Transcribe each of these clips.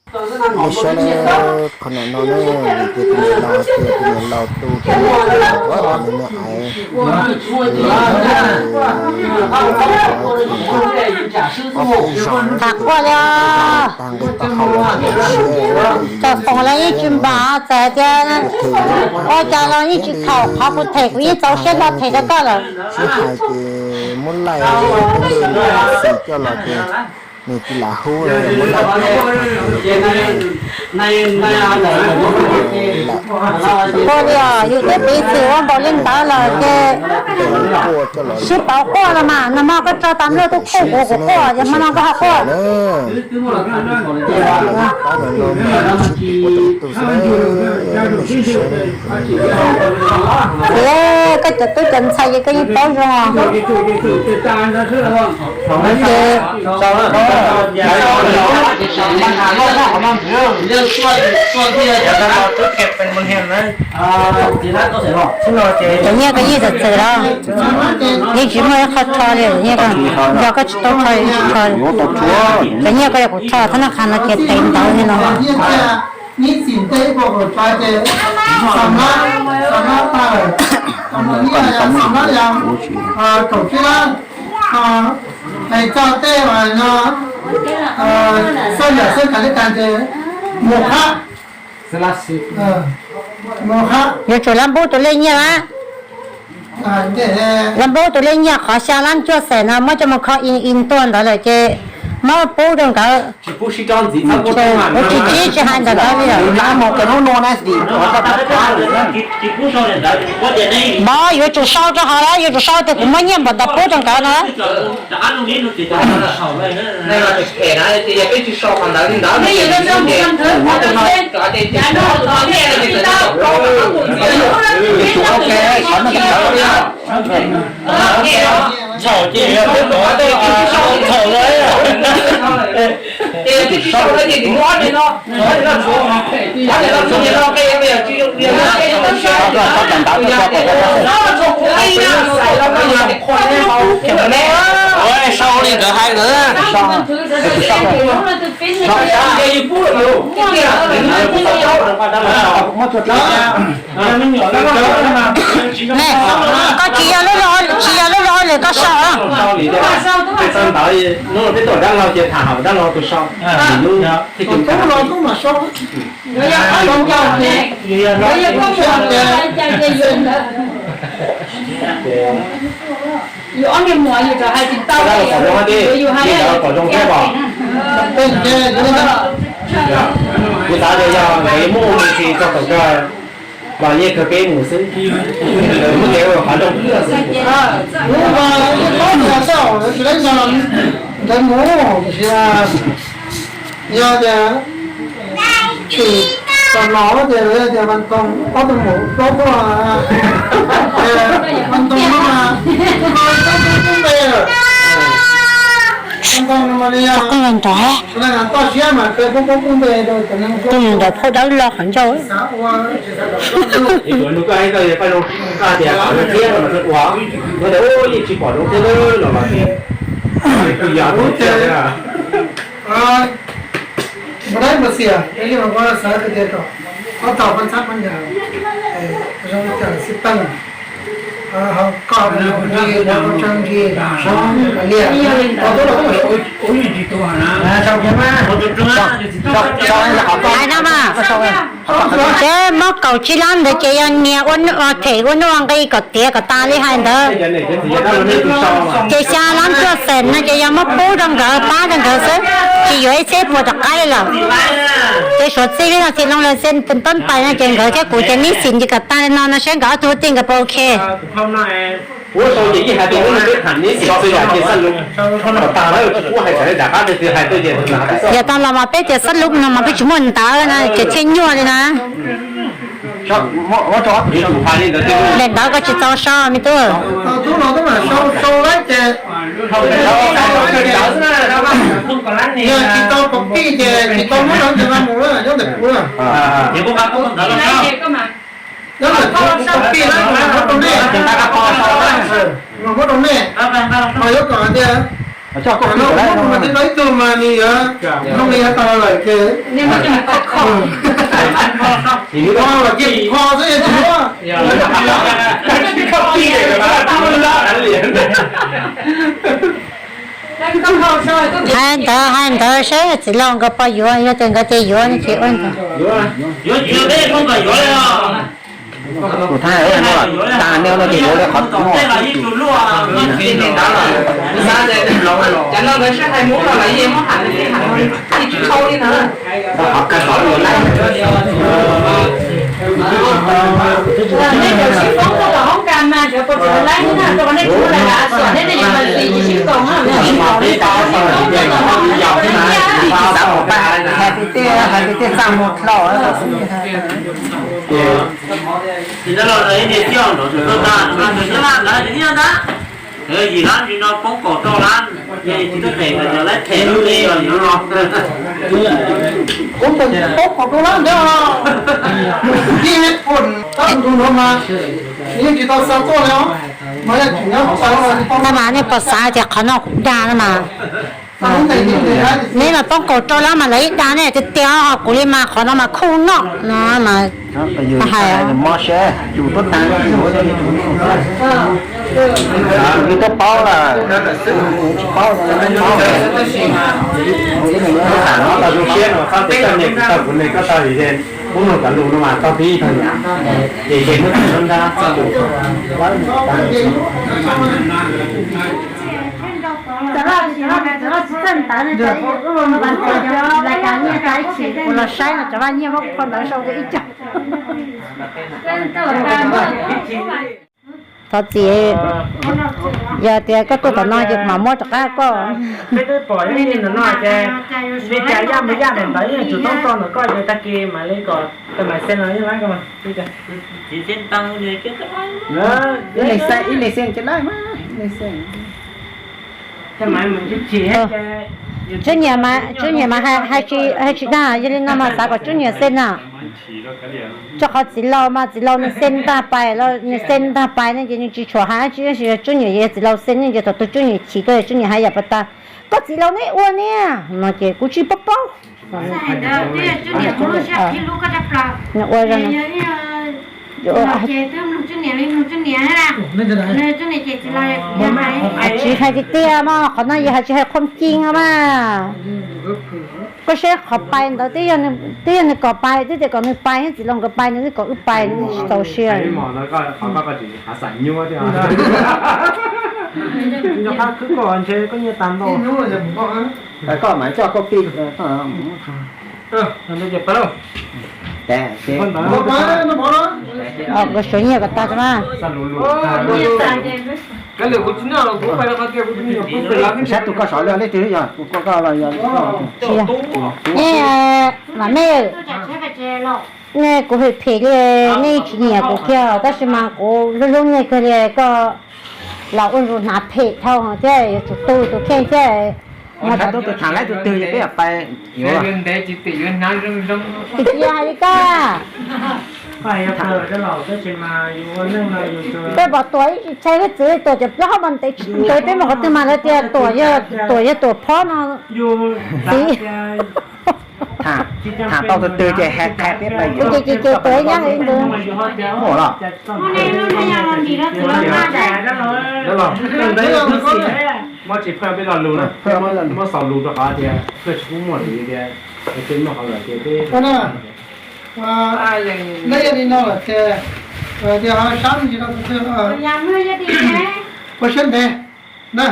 Nej saib qhov no no na, vim tias tus niam laus tias tus niam laus tu tus niam laus ua tus niam laus aiv, ob peb zaug tag nqi tau hau los tsis siab, cov foom los yeej tsis npam, txawm hais tias ua cas los yeej tsis txhaum, qhov kuv them kuv yeej txaus siab hlo them rau koj lawm. Sib hais ces muab laij xim coj los ces nws tsis lam hub, muab laij quaj li os, yus twb piv txwm ua npaum li ntawd lawm ces sib pauv quaj los mas, nag hmo koj tso tas nplej tuaj khoob kuv, kuv quaj, ces hmo no koj ho quaj. Ces koj cov tub cov ntxhais ces koj yeej paub zoo os. Ces cov nyiaj koj yeej txawm txawm los, yeej tsis muaj ib qho rho li, nyiaj koj, yog koj tsis tau rho, tsis rho. Cov nyiaj koj yog kuv rho thab naj qha no ces tes ntawd li no. Yuav tsum lab npub tus lej nyiaj lab. Lab npub tus lej nyiaj qhov xya lab cuaj xees no muab coj mus kho ib ntua ntawd lawm ces muab pub rau nkawd. Kuv tsis tsib tsis hais ntawm nkawd li lawm. Npov yuav tsum sau rau hauv lawm, yuav tsum sau tias kuv muab nyiaj npaum ntawd pub rau nkawd no. Sau li nkawd hais ntawd. Ne, koj tsis yog lub, tsis yog lub loj lwm koj sau. Kuv xav tias yog nkawd muaj ua si txog thaum kawg los yeej kawg peb mus xwb, muaj kev ua qhov zoo. Nkawd mus tiam sis yog tias tshwm tom no tias tias Vas Thoos ob tug mus plaub tuaj, Vas Thoos no mas poob poob npe lawm. Vas Thoos no mas li yog toj siab mas poob poob npe rau cov neeg tuaj mus nrog phauj dawb los qhov ncauj. Nug koj, koj tias qhov no thiab no ua, koj tias yeej tsis pom zoo thiab los los ces kuv yog tus tiag. Npau dawb npau xiam, ib yam li koj xav tias kom koj tau koj txhab koj ncaws zoo li cas xwb teej, koj ntsis, koj tsaug ntsis, liam, koj tub los hais no mas. Ces muab kaum tsib lab ntawd ces yog nias ua nuj them ua nuj ua nqi kom tiav kom tas li hais ntawd. Ces xya lab cuaj xees no ces yog muab pub rau nkawd pab rau nkawd xwb, tsis yuav ib txhiab puas rov qab li lawm. Ces suav txij li no txhia loo lawm xia pab pais no ces nkawd thiab kuv ces nib xim ces kom tas li no no saib nkawd ob tug tias nkawd puas ok. Yog tau los mas peb tias xab lub no mas peb tsis muaj ntawv na ces thiaj nyuaj li na. Daim ntawv koj tsis txaus sau me tub. Muab rau nej, ho yuav kom tias Coj koj no, ib tug mas nws yuav, no nws yuav tag lawm ces, kho xwb tsis muab. Hais ntawd hais ntawd seb txiv laus nkawd puas yuav, yog tias nkawd tias yuav no ces ua ntawd. Kuv thaij no, tag neb no ces yuav li qhov no. Qhov kawg tod yuav laib. Nej cov sib foob tuaj tom hoob kas mas cov puas tseem laib na, rau qhov nej tsis muaj daim lav xom thiab nej yuav mas tsis sib koom na. Tsis xav kom pab hais tiag tiag, hais tiag tiag txaj muag dlhau. Ces ib niag tij nrov tus tau tag, tus nyob laj ntawd tus nyob ntag. Yim lab ntsis no poob kaum rau lab, yog tsis tuaj them los cov laib them lub li los yuav los. Kuv poob kaum rau lab ntawd, yij pum tab tus no mas, yeej tsis tau xa tuaj li os. Mas yog tseem nyob hauv xav los tsis tau. Mas nej puas xav tias qhov no kuv dag no mas. Neb mas poob kaum rau lab mas lawv ib dag nej tiag tiag, ho kuv li mas qhov no mas khuj noj no mas. Hais mob siab yus tuaj tag, yus tuaj paub lawm, tsis paub, paub. Tam no tau zoo siab no, tau teb tau niam tau kuv nws koj tau li, muab nug cov lus no mas tau tib tau niam, ces ces muab tau nrab tau lus. Cov loj tsis txawj ntawv no ces lais kas nyiaj tau ib chim kuv los saib no cov vaj nyiaj muab kuv phau ntawv sau ib co. Thov txim, yog tias koj tuaj tom no ces kuv mam muab rov qab koj. Peb twb pom ib niag ntawm no ces li cas yaj mus yaj daim ntawv yeej tsum toob toj ntawm koj ces tag kis mam li kom tus Maiv Xeeb no yeej laib koj mas. Ib leeg xeeb, ib leeg xeeb ces laib mas, ib leeg xeeb. Tswb nyiam mas, tswb nyiam mas hais tsis dag, yog li no mas xav kom tswb nyiam xeeb na. Rau qhov txiv laus mas txiv laus nws xeeb tag pais, nws xeeb tag pais ne ces nws tsis tshua hais dab tsi, tab sis yog tswb nyiam, yog txiv laus xeeb ne ces thaum twg tswb nyiam chim tuaj tswb nyiam hais yam pas tas, koj txiv laus neb ua niaj no ces kuv tsis paub paub. Ua tsis hais tiag tiag mas qhov no yus hais tsis hais qhuam cing mas. Koj saib qhov pais ntawd twb yog nws kom pais, twb tias kom nws pais, txiv laus nkawd pais nws twb kom wb pais, nws tsis txaus siab. Koj mas coj koj pij. Nkawd suav nyiaj kom tag mas. Saib tus koj sov lawm leej twg yog tus koj los yog. Mam me, nej kuv phem phem li, nej tsis nyiam kuv kiag tab sis mas kuv hlub hlub nej kawg li, koj los ua zus hnav phem dhau thiab yuav tsum tu tus kheej thiab. Tus tham laib tus twg peb pais yuav. Cia hais li koj. Peb pom Tuam ib tsis ntshai, peb txiv Tuam cov plaub hau mas ntev tsis ntev, peb mus qhov twg mas lawv tias Tuam yog, Tuam yog Tuam phob no. Txiv, tham tau tus twg ces hais qhia peb pais yuav. Ces ces ces Tuam nyab li ntawd. Muaj los. Muaj tsis pheej peb lo lus na, muab xaus lus rau qhov tias koj tsis pub muaj li tias, peb muaj qhov lawm ces peb. Neb yog li no lawm ces, tias ho sab me ntsis no tus twg, ua siab ntev na,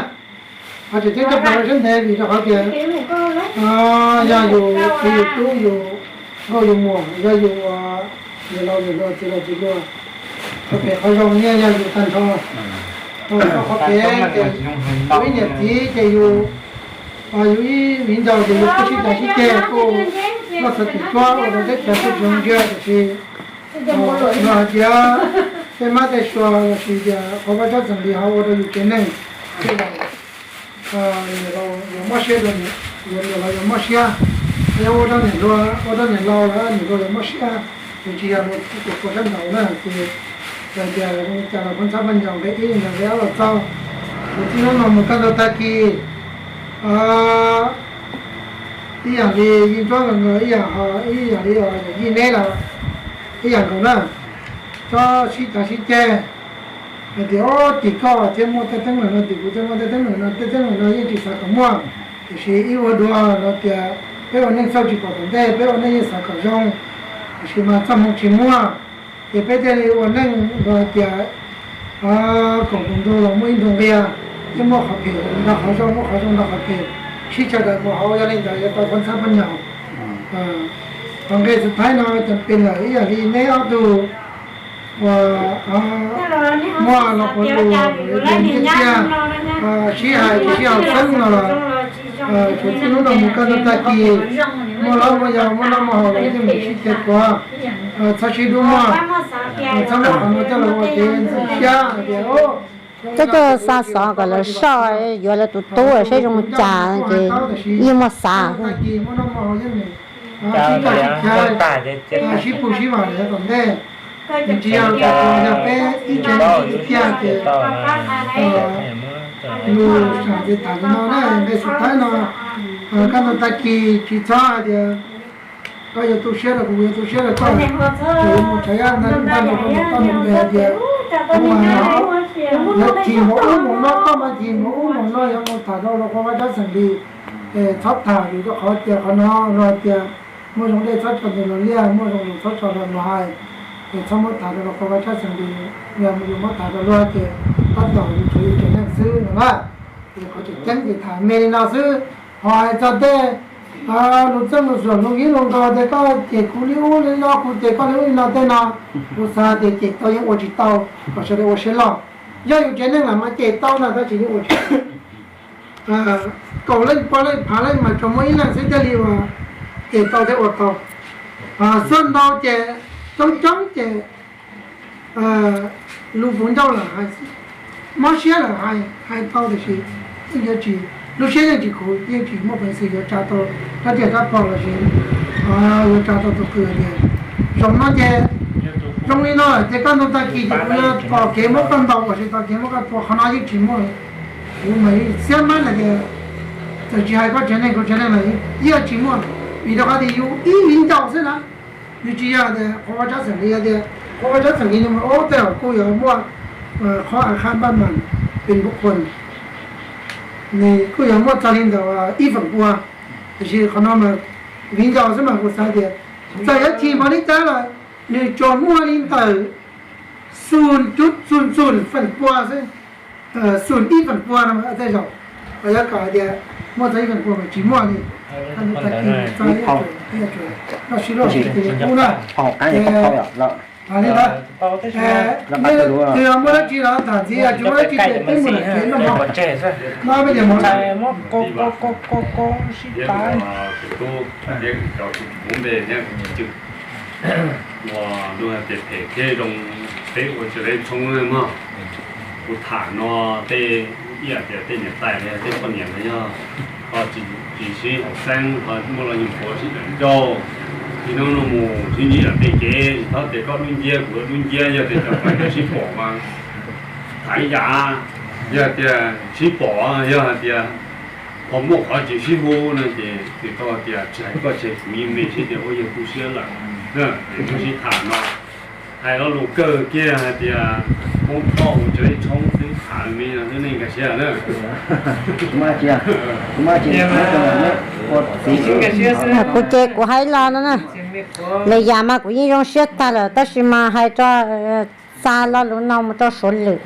ho tseem ceeb koj pab ua siab ntev vim rau qhov tias yog yus, yus tub yus, nkauj yus muam, yog yus, yus laus yus hluas txiv laus txiv hluas, qhov phem qhov zoo nyiaj yog yus tag nrho. Qhov phem ces yus ib niam txiv ces yus, yus ib viv ncaus ces yus kuj sib cav sib ceg kuj noj txhua tim cuab ua rau teb chaws kuj tsis zoo ntsia tiam sis no hais tias tej mab tej sua lossis tias qhov vaj tsab txeem li ho ua rau yus tsev neeg tej zaum niam laus yuav mob siab, yuav niam laus yuav mob siab, yog ua rau niam hluas ua rau niam laus los niam hluas yuav mob siab. Yus tsis yog tus qhua sab nraud na ces hais tias zoo li cas los pheej txhob pheej ncaus nqe ib ncaus nqe ob los txaus. Yus txij hnub no mus kaj ntug tag kis Ib yam li Yij Ntsuab nkaus, ib yam, ib yam li Yij Neb los ib yam nkaus na. Tsob sib cav sib ceg hais tias, o, tim koj thiaj muaj tej teeb meem no, tim kuv thiaj muaj tej teeb meem no, tej teeb meem no yeej tsis xav kom muaj. Tiam sis ib ua dua los tias peb ua neej txhawj tsis pom tom ntej, peb ua neej yeej xav kom zoo, tiam sis mas txoj hmoo tsis muaj. Ces peb thiaj li ua neej los tias, kaum tus ntug los muaj ib ntug nqia, thiab muaj qhov phem nrog qhov zoo, muaj qhov zoo nrog qhov phem, sib tshaj dawm mus hauv, yog li ntawd yuav tau pov ntxhab poj nyom. Qhov nqe xub thawj no ces pem lawm ib yam li neb ob tug uas muaj los puav lus tiag tiag, sib hais tsis sib haum xeeb no los, tsuas txij hnub no mus kaj ntug tag kis, muaj hlob muaj yau muaj noj muaj haus los yeej mus sib ceg tuav, txhob sib dub muag, txhob muab qhov no coj los ua kev ntxhov siab hais tias, o, coj tuaj xa xov kom lawv soj yuav lawv tus tub saib zoo cas ces yeej muaj xav. Sib coj sib ceg, sib pug sib vam lawm tom ntej. Nws tsis yog tias yog peb ib tse neeg tiag tiag ces lus sam ces tham li no na, nqe xub thawj no, kaj ntug tag kis tsis txhob hais tias koj yuav tu siab rau kuv, kuv yuav tu siab rau koj, kuv yuav mus tsav yaj ntag ntag rau koj mus toj mus npe hais tias kuv mas lawv chim npaum ub npaum no, koj mas chim npaum ub npaum no, yuav mus tham rau los qhua vaj tsab xeem li, es txhob tham vim rau qhov tias qhov no los tias muaj zoo dej txhob tso ntawm los liaj, muaj zoo lus txhob tso ntawm los hais, es txhob muab tham rau los qhua vaj tsab xeem li, yog yus muab tham rau luag ces tab tom yus tsuas yus tsev neeg xwb no na. Ces qhov tseem ceeb ces tham me li no xwb, ho hais txog tej lus txawj lus xuam lus vib lus nkaus tias koj cem kuv li ub li no, kuv cem koj li ub li no tej no, kuv xav tias cem tau yeej ua tsis tau, kom sawv daws ua siab loj. Yog yus tsev neeg lawm mas cem tau no tab sis yeej ua tsis tau. Kaum leej pua leej phav leej mas tsuas muaj ib leej xwb thiaj li ua, cem tau thiab ua tau. Xuab ntau ces coob coob ces lus puv ncauj lawm hais, mob siab lawm hais, hais tau tiam sis yeej yuav tsis, lub siab yeej tsis khuv, yeej tsis muaj peev xwm yuav tsa tau rab riam rab phom los sis yuav tsa tau tus qw tias zoo no ces zoo li no ces kaj ntug tag kis ces kuv yuav tos kev muab koj ntaus los sis tos kev muab koj tua, qhov no yeej tsis muaj. Kuv mas xiab mab hais tias txawm tsis hais koj tsev neeg kuv tsev neeg los yeej tsis muaj, vim rau qhov tias yus ib viv ncaus xwb na. Nws tsis yog tias qhua vaj tsab xeem li tias, qhua vaj tsab xeem li no mas ub tej zaum kuj yuav muaj qhov a khab npaj mas pes npuj qhuas, nws kuj yuav muaj txog li ntawm ib feem pua. Tiam sis qhov no mas viv ncaus xwb mas kuv xav tias txawm yuav chim npaum li cas los nws tsuas muaj li ntawm xum cub xum xum feem pua xwb, xum ib feem pua no tej zaum, yuav kom hais tias muaj txog ib feem pua mas tsis muaj li. Noj sib luaj ub na. Li ntawd, nej muaj dab tsi los tham ntxiv, tsis muaj dab tsi ces peb mus lawm tsev noj mov, noj peb tias mov. Ua luag hais tias phem thiab zoo, peb ua tsis tau tshoob mog. Kuv tham no tej ib yam tias tej niam tais los yog tej poj niam los yog ho tsis sib haum xeeb ho muaj los yus puav sib daim ncauj, tsis hnub no mus sib ntsib yam tej kev, tsis txhob tias koj dub nciab kuv dub nciab, yog tias cov pais sib pom mas tham ib yam, yog tias sib pom yog hais tias ho muaj qhov tsis sib hu no ces tsis tau tias tsis hais koj tsis hais kuv yeej me sib tias ua yawg tu siab lawm. Es kuv sib tham no hais lo lus kawg kiag hais tias Hmoob Thoj ua tsis tau tshoob xwb, tham me no xwb nej nkag siab na. Kuv ces kuv hais los no na, lwm yam mas kuv yeej zoo siab tag lawm tab sis mas hais rau, xa lo lus no mus rau Suav lwm,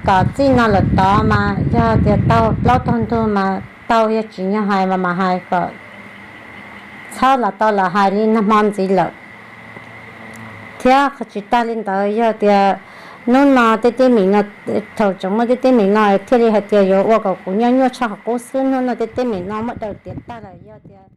kom txij no lawm tod mas yog tias tau plaub tog ntug mas tau, yog tsis nyob hais mas mas hais kom txhob los tau los hais li nag hmo ntxiv lawm. Thiab tsis tag li ntawd yog tias hnub no tej teeb meem no, thaum tseem muaj tej teeb meem no thiaj li hais tias yuav ua kom kuv nyob nyuaj tshaj qhov qub xwb, hnub no tej teeb meem no muab daws tiav tag lawm yog tias